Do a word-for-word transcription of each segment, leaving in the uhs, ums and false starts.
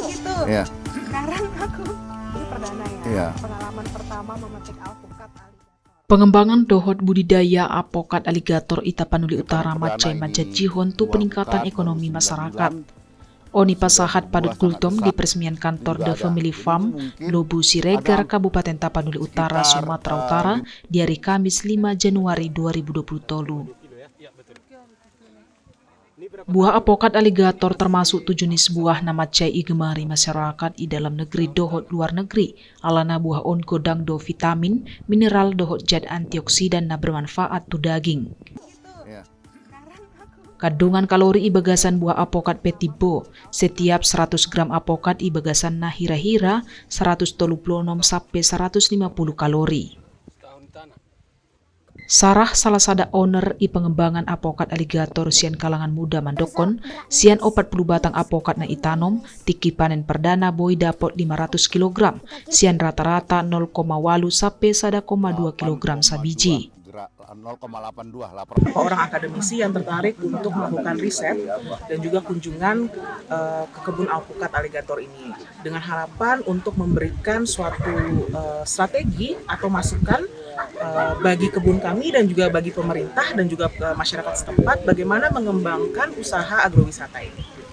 Itu. Iya. Sekarang aku, ini perdana ya, iya, pengalaman pertama memetik alpukat aligator. Pengembangan dohot budidaya apokat aligator i Tapanuli Utara mansai manjanjihon tu peningkatan ekonomi masyarakat. On i pasahat Padut Gultom di peresmian kantor The Family Farm, Lobu Siregar, Kabupaten Tapanuli Utara, Sumatera Utara, di ari Kamis lima Januari dua ribu dua puluh tolu. Buah apokat aligator termasuk tu jenis buah na mansai digemari masyarakat i dalam negeri dohot luar negeri, alana buah on godang do vitamin, mineral dohot zat antioksidan na bermanfaat tu daging. Kandungan kalori i bagasan buah apokat pe timbo, setiap seratus gram apokat i bagasanna hira-hira seratus tolu pulu onom sampe seratus lima pulu kalori. Sarah, salah sada owner i pengembangan apokat aligator sian kalangan muda, mandokkon, sian opat pulu batang apokat na itanom, tingki panen perdana boi dapot lima ratus kilogram, sian rata-rata nol koma walu sampe sada koma dua kilogram sabiji. Orang akademisi yang tertarik untuk melakukan riset dan juga kunjungan, eh, ke kebun alpukat aligator ini, dengan harapan untuk memberikan suatu, eh, strategi atau masukan, eh, bagi kebun kami dan juga bagi pemerintah dan juga, eh, masyarakat setempat, bagaimana mengembangkan usaha agrowisata ini.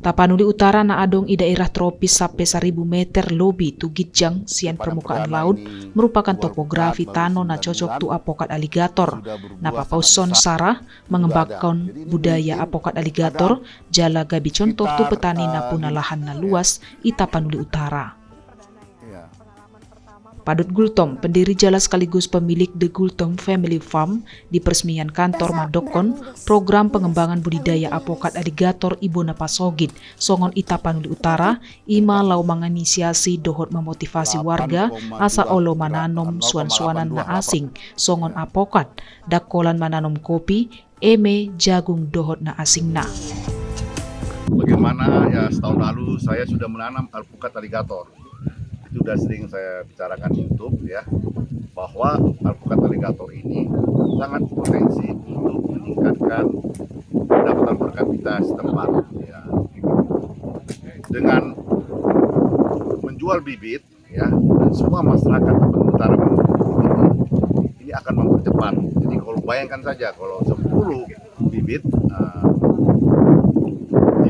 Tapanuli Utara na adong i daerah tropis sampe saribu meter lobi tu ginjang sian permukaan laut merupakan topografi tano na cocok tu apokat aligator. Na papaushon Sarah mengembangkan budaya apokat aligator, jala gabe contoh tu petani na puna lahan na luas i Tapanuli Utara. Padut Gultom, pendiri jala sekaligus pemilik The Gultom Family Farm, di peresmian kantor mandokkon, program pengembangan budidaya apokat aligator i bona pasogit songon i Tapanuli Utara, i ma laho manginisiasi dohot memotivasi warga asa olo mananom suan-suanan na asing songon apokat, ndang holan mananom kopi, eme, jagung dohot na asingna. Bagaimana, ya, setahun lalu saya sudah menanam alpukat aligator. Itu udah sering saya bicarakan di YouTube, ya, bahwa alpukat aligator ini sangat potensi untuk meningkatkan pendapatan per kapita setempat, ya. Dengan menjual bibit, ya, dan semua masyarakat Tapanuli Utara ini akan mempercepat. Jadi kalau bayangkan saja, kalau sepuluh bibit, eh,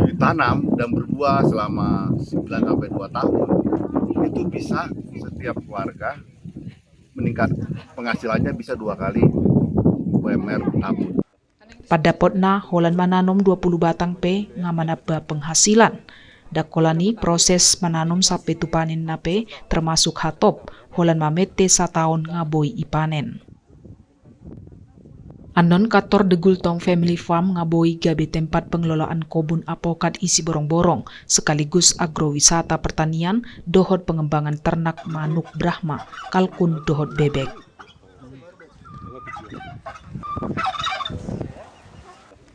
ditanam dan berbuah selama sembilan sampai dua tahun, itu bisa setiap keluarga meningkat, penghasilannya bisa dua kali U M R per tahun. Pandapotna, holan mananom dua pulu batang pe nga manamba penghasilan. Ndang holan i, proses mananom sampe tu panenna pe termasuk hatop, holan mamette sataon nga boi ipanen. Annon kantor The Gultom Family Farm nga boi gabe tempat pengelolaan kobun apokat i Siborongborong, sekaligus agrowisata pertanian dohot pengembangan ternak manuk Brahma, kalkun dohot bebek.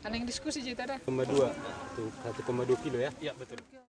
Ada yang diskusi, Ji, tadi? Koma dua, tuh, satu koma dua kilo, ya? Iya, betul.